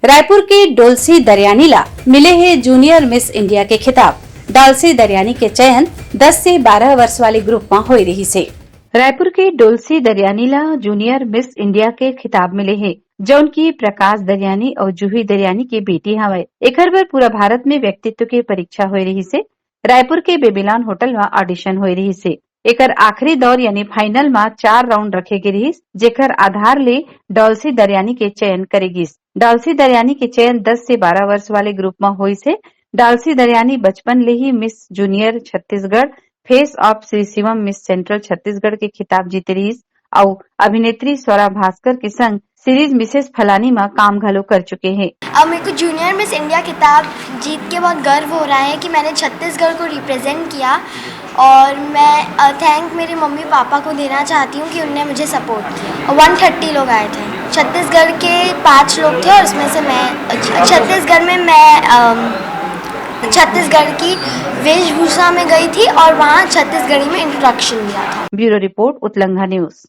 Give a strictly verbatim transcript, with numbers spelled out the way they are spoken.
रायपुर के डोलसी दरयानी ला मिले हे जूनियर मिस इंडिया के खिताब। डोलसी दरयानी के चयन दस से बारह वर्ष वाले ग्रुप म होए रहिस हे। रायपुर के डोलसी दरयानी ला जूनियर मिस इंडिया के खिताब मिले हे, जौन की प्रकाश दरयानी अउ जूही दरयानी के बेटी हवय। एकर बर पूरा भारत में व्यक्तित्व के परीक्षा होए रहिस हे। रायपुर के बेबीलोन होटल म ऑडिशन होए रहिस हे। एकर आखिरी दौर यानी फाइनल म चार राउंड रखे गे रहिस, जेकर आधार ले डोलसी दरयानी के चयन करे गिस। डोलसी दरयानी के चयन दस से बारह वर्ष वाले ग्रुप म होइस हे। डोलसी दरयानी बचपन ले ही miss junior Chhattisgarh, face of Shri Shivam miss central Chhattisgarh के खिताब जीते रहिस अउ अभिनेत्री स्वरा भास्कर के संग सीरीज मिसेस फलानी म काम घलो कर चुके हे। अब मेरे को जूनियर मिस इंडिया खिताब जीत के बहुत गर्व हो रहा है कि मैंने छत्तीसगढ़ को रिप्रेजेंट किया। और मैं थैंक मेरे मम्मी पापा को देना चाहती हूँ कि उनने मुझे सपोर्ट किया। वन थर्टी लोग आए थे, छत्तीसगढ़ के पाँच लोग थे और उसमें से मैं, छत्तीसगढ़ में मैं अम, छत्तीसगढ़ की वेशभूषा में गई थी और वहाँ छत्तीसगढ़ी में इंट्रोडक्शन दिया था। Bureau report, Utlangha news.